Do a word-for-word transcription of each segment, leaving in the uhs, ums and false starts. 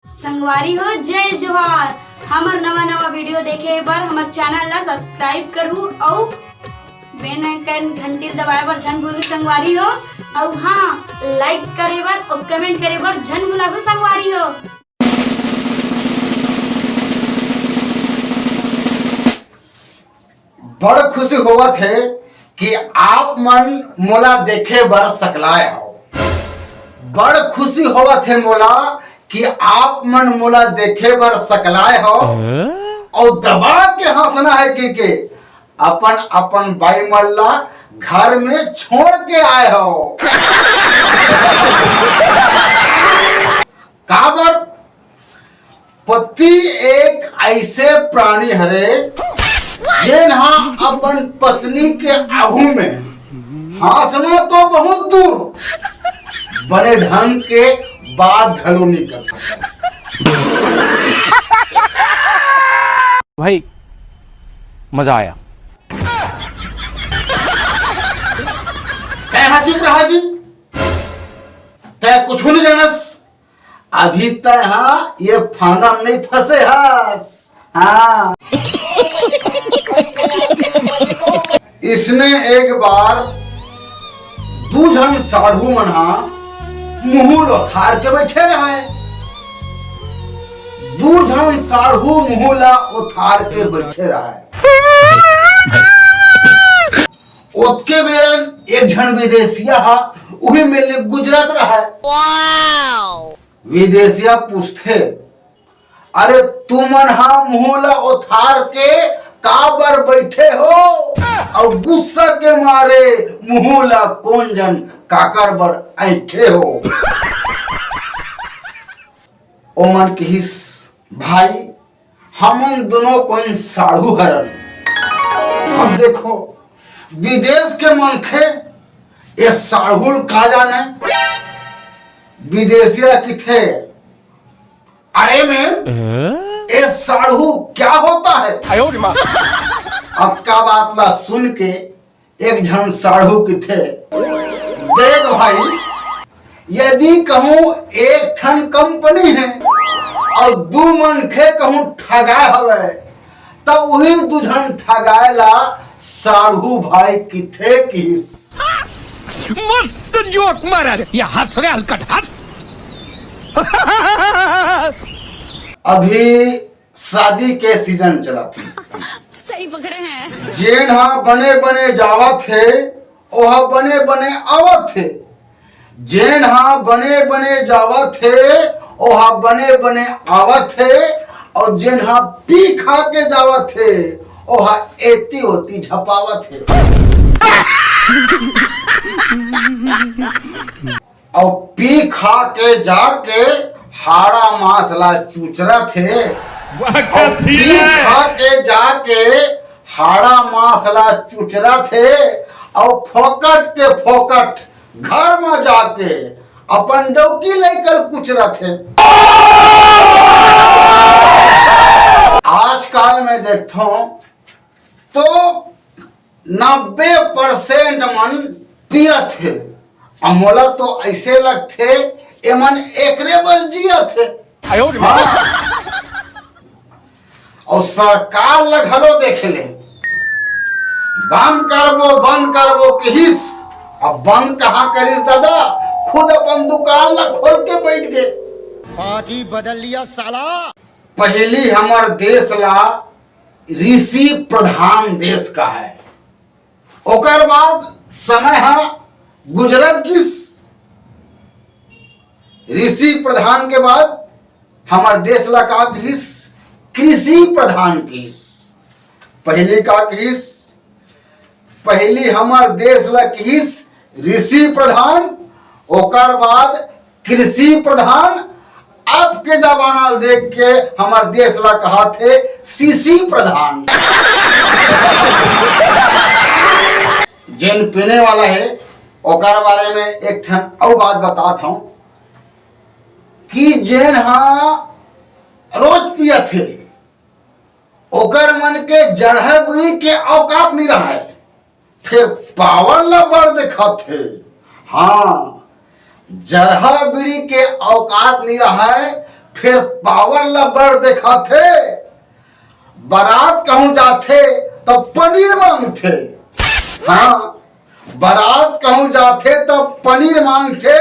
संगवारी हो, जय जोहार। हमर नवा नवा वीडियो देखे बर हमर चैनल ला सब्सक्राइब करहू अउ बेल आइकन घंटी दबाए बर झन भूलू संगवारी हो। अउ हाँ, लाइक करे बर अउ कमेंट करे बर झन भुलाहू संगवारी हो। बड़ खुशी होवत हे कि आप मन मोला देखे बर सकलाय हव। बड़ खुशी होवत हे मोला कि आप मन मोला देखे बर सकलाय हव। अउ दबा के हंसना हे कि के अपन अपन बाई मन ला घर में छोड़ के आय हव। काबर? पति एक ऐसे प्राणी हरे जेन हा अपन पत्नी के आगू में हांसना तो बहुत दूर, बने ढंग के बात घलो नहीं कर सकता। भाई, मजा आया। तै हा चुप रहा जी, तै कुछ नहीं जानस। अभी तय हा ये फांदा में नहीं फंसे हस। हाँ। इसने एक बार दू झन साढ़ू मन हा मुहूं ल ओथार के बैठे रहे। दू झन साढ़ू मुहूं ल ओथार के बैठे रहे। ओतके बेरन एक झन विदेशिया हा उही मेर ले गुजरत रहे। विदेशिया पूछथे, "अरे तुमन हा मुहूं ला ओथार के काबर बैठे हो? अउ गुस्सा के मारे मुहूं ला कोन जन काकर बर ऐंठे हो?" ओमन किहिस, भाई, हमन दोनों कोई साढ़ू हरन। अब देखो, विदेश के मनखे ये साढ़ू ल का जाने। विदेशिया किथे, "अरे मैम, ये साढ़ू क्या होता है?" अतका बात ला सुन के एक झन साढ़ू किथे, "देख भाई, यदि कहूँ एक ठन कंपनी हे अउ दू मनखे कहूँ ठगाए हवे, त उही दू झन ठगाए ला साढ़ू भाई किथे किहिस।" मस्त जोक मारा रे, ये हंस रे हलकट हंस। अभी शादी के सीजन चलत हे। सही पकड़े हैं। जेन हा बने बने जावत हे, ओहा बने बने आवत हे। जेन हा बने बने जावत हे, ओहा बने बने आवत हे, अउ जेन हा पी खा के जावत हे, ओहा एती ओती झपावत हे। अउ पी खा के जाके हाड़ा मांस ला चुचरत हे। अउ पी खा के जाके हाड़ा मांस ला चुचरत हे। अउ फोकट के फोकट घर म जाके अपन डौकी लइकर कुचरत हे। आजकल मैं देखथों तो नब्बे परसेंट मन पियत हे। अउ मोला तो ऐसे लगथे, एमन एकरे बर जियत हे। हाँ। अउ सरकार ल घलो देखे ले, बंद करबो, बंद करबो किहिस। अब बंद कहाँ करिस दादा, खुद अपन दुकान ला खोल के बैठ गे। पार्टी बदल लिया साला। पहली हमर देश ला ऋषि प्रधान देश का है। ओकर बाद समय हा गुजरत गिस। ऋषि प्रधान के बाद हमर देश ला का किहिस? कृषि प्रधान किहिस। पहली का किहिस? पहली हमर देश ला किहिस ऋषि प्रधान, ओकर बाद कृषि प्रधान। अब के जमाना ल देख के हमर देश ला कहत हे सीसी प्रधान। जेन पीने वाला हे ओकर बारे में एक ठन अउ बात बतात हूँ कि जेन हा रोज पियत हे ओकर मन के जरहा बीड़ी के औकात नहीं रहा है। फिर पावर ला बड़ दिखाथे। हाँ, जरहा बीड़ी के औकात नहीं रहा है, फिर पावर ला बड़ देखाथे। बारात कहूं जाथे त पनीर मांगथे। हाँ, बारात कहूं जाथे त पनीर मांगथे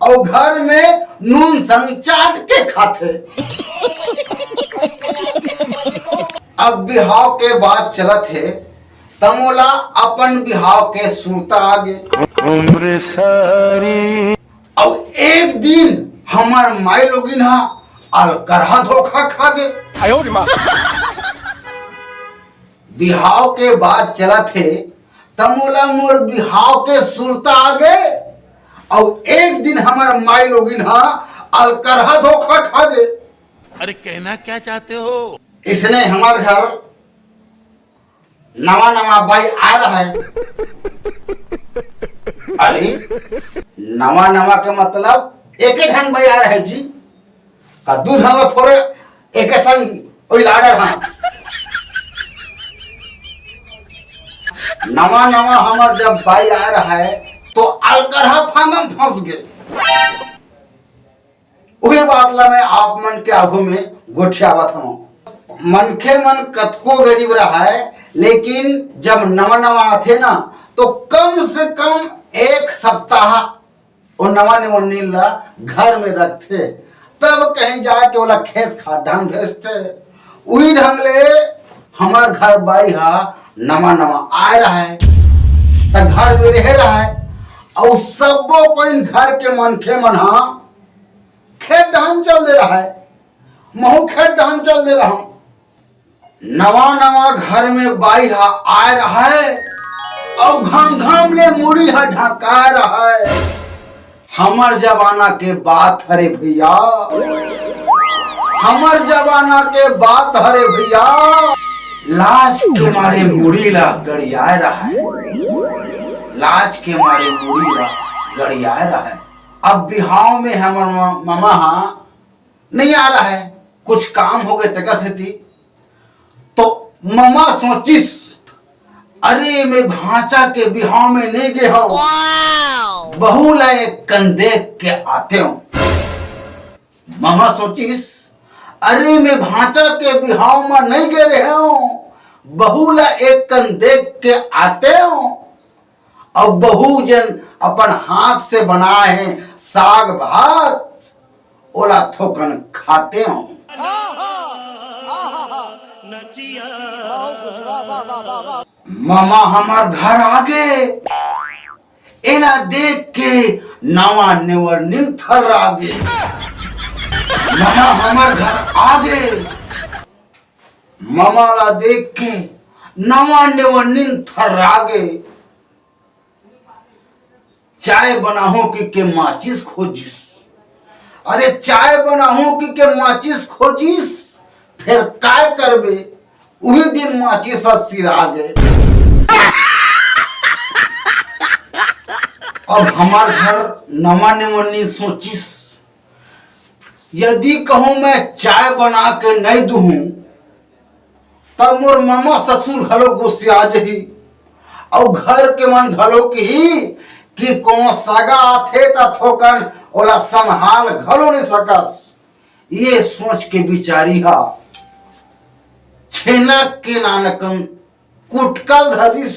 अउ घर में नून संग चाट के खाथे। अब बिहाव के बात चलत हे, त मोला अपन बिहाव के सुरता आगे। अउ एक दिन हमर माई लोगिन ह अलकरहा धोखा खा गे। बिहाव के बात चलत हे, त मोला मोर बिहाव के सुरता आगे। अउ एक दिन हमर माई लोगिन ह अलकरहा धोखा खा गे। अरे, कहना क्या चाहते हो? इसने हमर घर नवा नवा बाई आ रहा है। अरे, नवा नवा के मतलब एके ठन बाई आ रहा है जी। का दू झन ला थोड़े एके संग ओइलाड़े हा। नवा नवा हमर जब बाई आ रहा है तो अलकरहा फांदम फंस गए। उही बात ला मैं आप मन के आगू में गोठियावत हूँ। मनखे मन कतको गरीब रहा है, लेकिन जब नवा नवा आथे ना, तो कम से कम एक सप्ताह वो नवा नवा नील ला घर में रखथे, तब कहीं जाके ओला खेत खार ढंग भेजथे। उही ढंग ले हमर घर बाई हा नवा नवा आए रहा है, त घर में रहे रहा है, अउ सब्बो कोई घर के मनखे मन हा खेत धान चल दे रहा है, महू खेत धान चल दे रहा हूँ। नवा नवा घर में बाई हा आए रहा है, अउ घम घम ले मुड़ी हा ढकाए रहा है। हमर जमाना के बात हरे भैया, हमर जमाना के बात हरे भैया। लाज के मारे मुड़ी ला गड़ियाए रहा है, लाज के मारे मुड़ी ला गड़ियाए रहा है। अब बिहाव में हमर म-, ममा हा नहीं आ रहा है, कुछ काम हो गए तेकर सेती। तो ममा सोचिस, "अरे, मैं भांचा के बिहाव में नहीं गे हूँ, बहू ला एक कन देख के आते हूँ।" ममा सोचिस, "अरे, मैं भांचा के बिहाव में नहीं गे रहे हूँ, बहू ला एक कन देख के आते हूँ।" अउ बहू जन अपन हाथ से बनाए हे साग भात, ओला थोकन खाते हो। ममा हमर घर आगे, एला देख के नवा नेवर निंथर आगे। ममा हमर घर आगे, ममा ला देख के नवा नेवर निंथर आगे। चाय बनाहूं कि के माचिस खोजिस। अरे, चाय बनाहूं कि के माचिस खोजिस, फेर काय करबे, उही दिन माचिस ह सिरा गे। अब हमर घर नवा नेवनी सोचिस, यदि कहूं मैं चाय बना के नहीं दूहूं, तब मोर ममा ससुर घलो गुस्सिया जही, अउ घर के मन घलो किही कि कोनो सगा आथे त थोकन ओला संभाल घलो नइ सकस। ये सोच के बिचारी हा छेना के नानकन कुटकल धरिस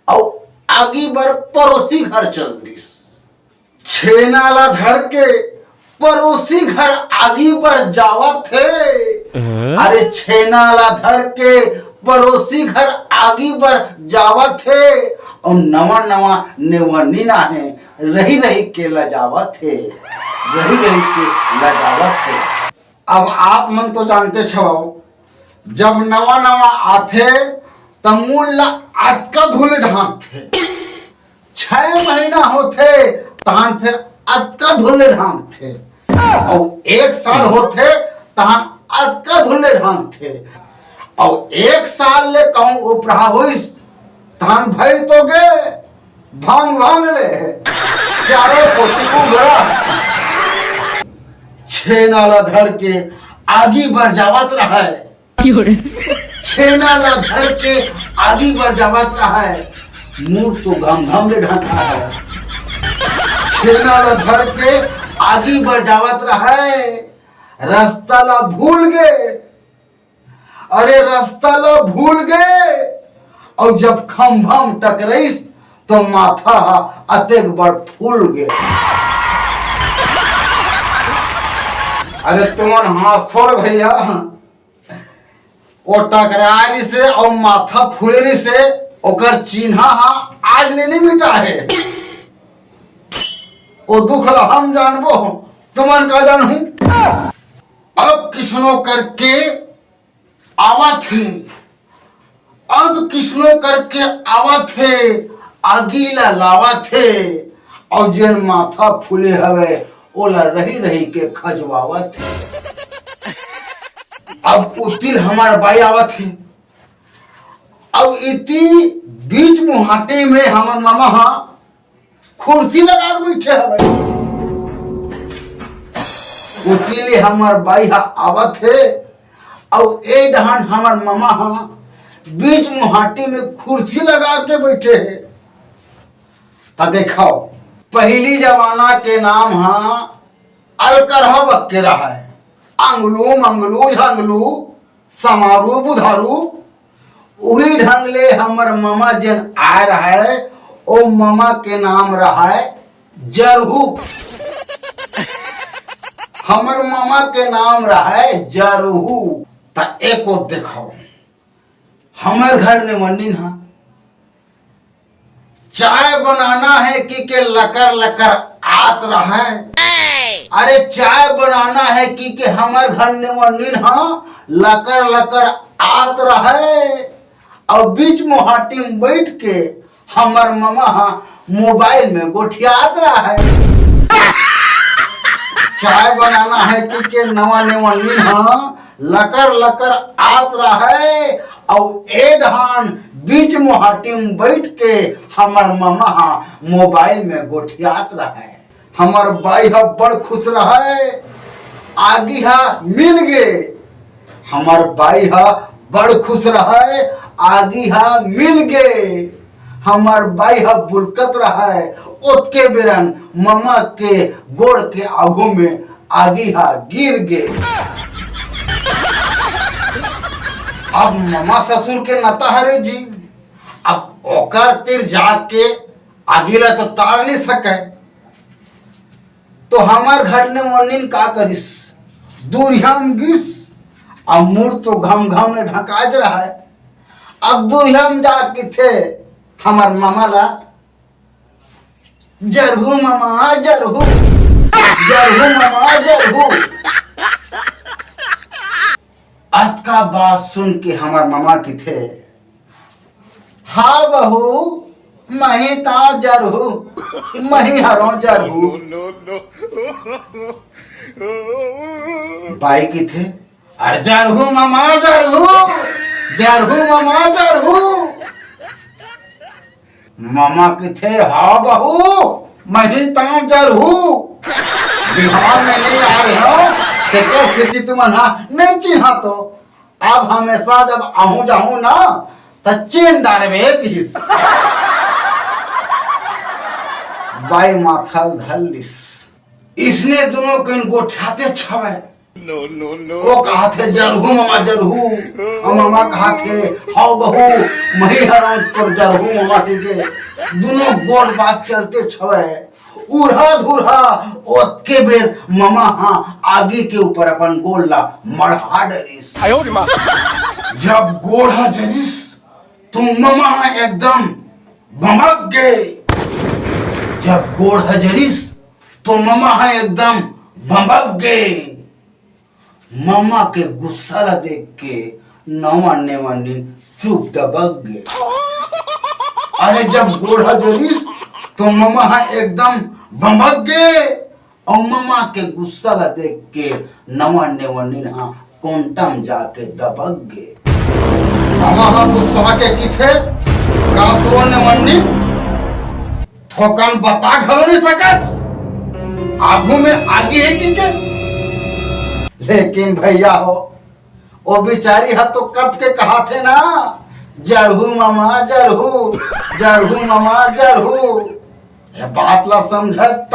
अउ आगी बर परोसी घर चल दिस। छेना ला धर के परोसी घर आगी बर जावत हे। हाँ? अरे, छेना ला धर के परोसी घर आगी बर जावत हे, अउ नवा नवा नेवनी ना हे, रही रही के लजावत हे, रही रही के लजावत हे। अब आप मन तो जानते छव, जब नवा नवा आथे त मूल ला अतका धूल ढांकथे। छह महीना होथे तहान फिर अतका धूल ढांकथे, अउ एक साल होथे तहान अतका धूल ढांकथे, अउ एक साल ले कहूं उपराहा होइस तहान भई तो गे भांग भांग ले चारों कोती उघरा। छेना ला धर के आगी बर जावत रहय। छेना ला धर के आगी बर जावत रहय। मूड़ तो घमघम ले ढंका है। छेना ला धर के आगी बर जावत रहय। रस्ता ला भूल गे। अरे, रस्ता ला भूल गे, अउ जब खंभा म टकराइस, तो माथा ह अतेक बड़ फूल गे। अरे, तुमन हंस थोर भैया, ओ टकराय रिसे अउ माथा फूले रिसे, ओकर चिन्हा ह आज ले नइ मिटा हे। ओ दुख ल हम जानबो, तुमन का जानहू? अब किसनो करके आवत हे, अब किसनो करके आवत हे, आगी ला लावत हे, अउ जेन माथा फूले हवय, ओला रहि रहि के खजवावत हे। अब उतिल हमर बाई आवत हे, अउ इति बीच मुहाटी में हमर ममा ह खुर्सी लगा के बइठे हवय। उति ले हमर बाई ह आवत हे, अउ ए डहन हमर ममा ह बीच मुहाटी में खुर्सी लगा के बइठे हे। त देखव, पहिली जमाना के नाम ह अलकरहा बक्के रहय। अंगलू, मंगलू, झंगलू, समारू, बुधारू, उही ढंग ले हमर ममा जेन आय रहय, ओ ममा के नाम रहय जरहू। हमर ममा के नाम रहय जरहू। त एको देखव, हमर घर नेवन्निन ह चाय बनाना है कि के लकर लकर आत रहय। अरे, चाय बनाना है कि के हमर घर नेवन्निन ह लकर लकर आत रहय। अउ बीच मुहाटी में बइठ के हमर ममा ह मोबाइल में गोठियात रहय। चाय बनाना है कि के नवा नेवन्निन ह लकर लकर आत रहय, अउ ए डहन बीच मुहाटी में बइठ के हमर ममा ह मोबाइल में गोठियात रहय। हमर बाई ह बड़ खुश रहय, आगी ह मिल गे। हमर बाई ह बड़ खुश रहय, आगी ह मिल गे। हमर बाई ह बुलकत रहय, ओतके बेरन ममा के गोड़ के आघू में आगी ह गिर गे। अब ममा ससुर के नता हरे जी, अब ओकर तीर जाके आगी ला तो तार नइ सकय। तो हमर घर नेवन्निन का करिस, दूरिहा म गिस, अब मुड़ तो घम घम ले ढकाच रहय। अब दूरिहा म जा किथे हमर ममा ला, "जरहू ममा, जरहू, जरहू ममा, जरहू।" अतका बात सुन के हमर ममा किथे, "हाँ बहू, मही तांव जरहू, मही हरों जरहू।" बाई किथे, "अरे जरहू ममा जरहू, जरहू ममा जरहू।" ममा किथे, "हाँ बहू, मही तांव जरहू। बिहाव में नइ आय रहेंव, तेकर सेती तुमन ह नइ चिन्हा तो। अब हमेशा जब आहूं जाहूं ना, त चिन्ह डारबे," किहिस। बाई माथा ल धर लिस। इसने दूनों कन गोठियाते छवय। ओ कहाथे, "जरहू ममा जरहू।" अउ ममा कहाथे, "हव बहू, मही हरंव तोर जरहू ममा," कहिके दूनों गोठ बात चलते छवय। उरहा धुरहा ओतके बेर ममा ह आगी के ऊपर अपन गोड़ ला मढ़ा डरिस। जब गोड़ ह जरिस, तो ममा ह एकदम भभक गे। जब गोड़ ह जरिस, तो ममा ह एकदम भभक गे। ममा के गुस्सा ला देख के नवा नेवन्निन चुप दबक गे। अरे, जब गोड़ ह जरिस, तो ममा ह एकदम भभक गे। अउ ममा के गुस्सा ला देख के नवा नेवन्निन ह कोंटा म जाके दबक गे। ममा ह गुस्सा के किथे, "का सो नेवन्निन, थोकन बता घलो नइ सकस, आगू में आगी हे कहिके?" लेकिन भैया हो, ओ बिचारी ह तो कब के कहाथे ना, "जरहू ममा जरहू, जरहू ममा जरहू।" ये बात ला समझत त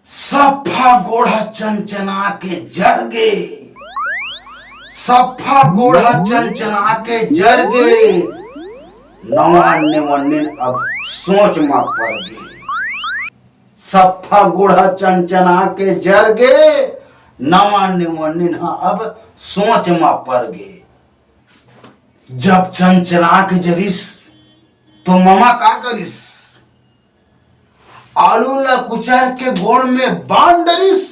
सफा गोड़ ह चनचना के जर गे। सफा गोड़ ह चनचना के जर गे। नवा नेवन्निन अब सोच म पर गे। सफा गोड़ ह चनचना के जर गे। नवा नेवन्निन ह अब सोच म पर गे। जब चनचना के जरिस तो ममा का करिस? आलू ला कुचर के गोड़ में बांध डरिस।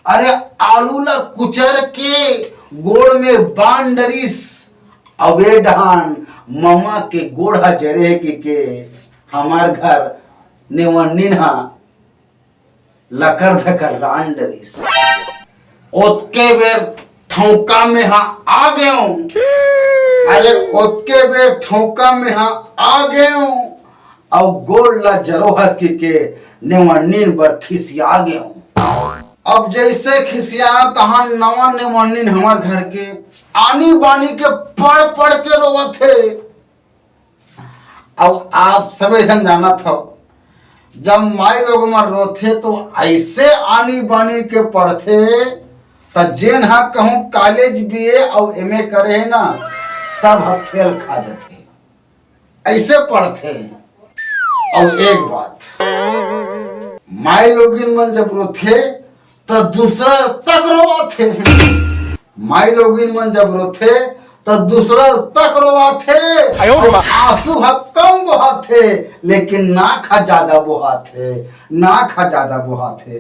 अरे, आलू ला कुचर के गोड़ में बांध डरिस। अबे डहान ममा के गोड़ ह जरे के, के हमार घर नेवन्निन हा लकर धकर रान डरिस। ओतके बेर ठौका में हा आ गेंव। अरे, ओतके बेर ठौका में हा आ गेंव। अउ गोड़ ला जरो हस के, के नेवन्निन बर खिसिया गेंव। अब जैसे खिसिया तहान नवा नेवन्निन हमर घर के आनी बानी के पड़ पड़ के रोवत हे। अब आप सबे झन जानत हव, जब माई लोग मन रोथे तो ऐसे आनी बानी के पड़थे, त जेन हा कहूँ कॉलेज बीए अउ एमए करे हे ना, सब ह फेल खा जथे। ऐसे पड़थे। अउ एक बात, माई लोगिन मन जब रोथे त दूसरा तक रोवाथे। माई लोगिन मन जब रोथे त दूसरा तक रोवाथे। अउ आंसू ह कम बोहाथे, लेकिन नाक ह ज्यादा बोहाथे। नाक ह ज्यादा बोहाथे।